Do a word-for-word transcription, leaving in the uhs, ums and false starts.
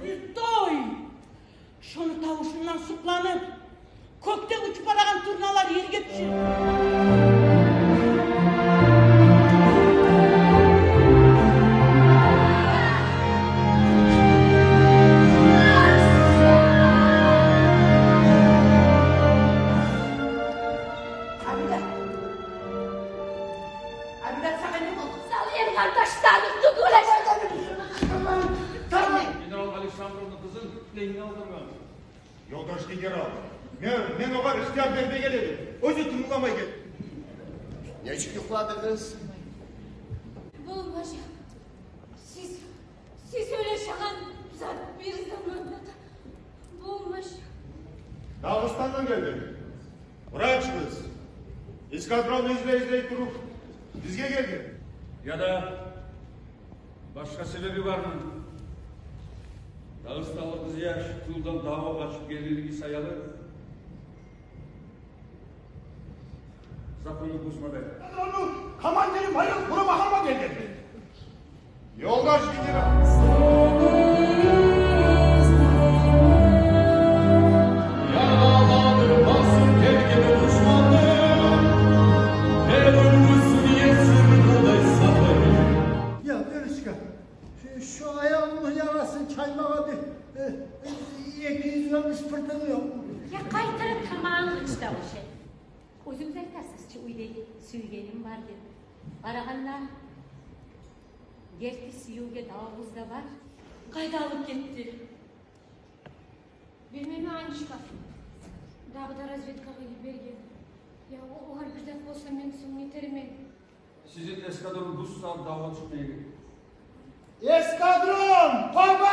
Бир той! Шону тавушундан сукъланып, кёкде учуп барагъан турналар ерге тюшер. Абидат! Абидат, сагъа не болду? Залим къардашланы тутуп. Генерал Александровну къызын неге алдыргъан? Ёлдаш генерал, мен, мен огъар ихтияр бермеген эдим. Оьзю тынгламай гелди. Нечик юхладыгъыз? Болмажакъ. Сиз, сиз ойлашагъан зат бир заманда да болмажакъ. Дагъыстандан гелдим. Врач къыз. Эскадронну излей-излей туруп, бизге гелген. Яда башгъа себеби бармы? Дагъыстанлы къызъяш тылдан дав ачып гелгенлиги саялы законну бузмагъа. Эскадронну командири майор Бурамагьаммат гелген. Ёлдаш генерал. Яраладыр басып гелген душманны, бер оьлгюсюн етсин Кудай сабыр. Я, Верочка, шу, шу аягъымны ярасын чаймагъа бир, э, э, эки юз грамм спиртинг ёкъму? Я, къайтарып тамагъынгны ич да, вообще. Оьзюгюз айтарсыз чы, уьйде сюйгеним бар деп. Барагъанда, герти сюювге давубуз да бар. Къайда алып гетди? Билмеймен, Анечка. Дагъы да разведкагъа йиберген. Я о-, огъар бир зат болса, мен сонг нетермен? Сизин эскадрон бу сагьат давгъа чыкъмай гелди. Эскадрон! Папа!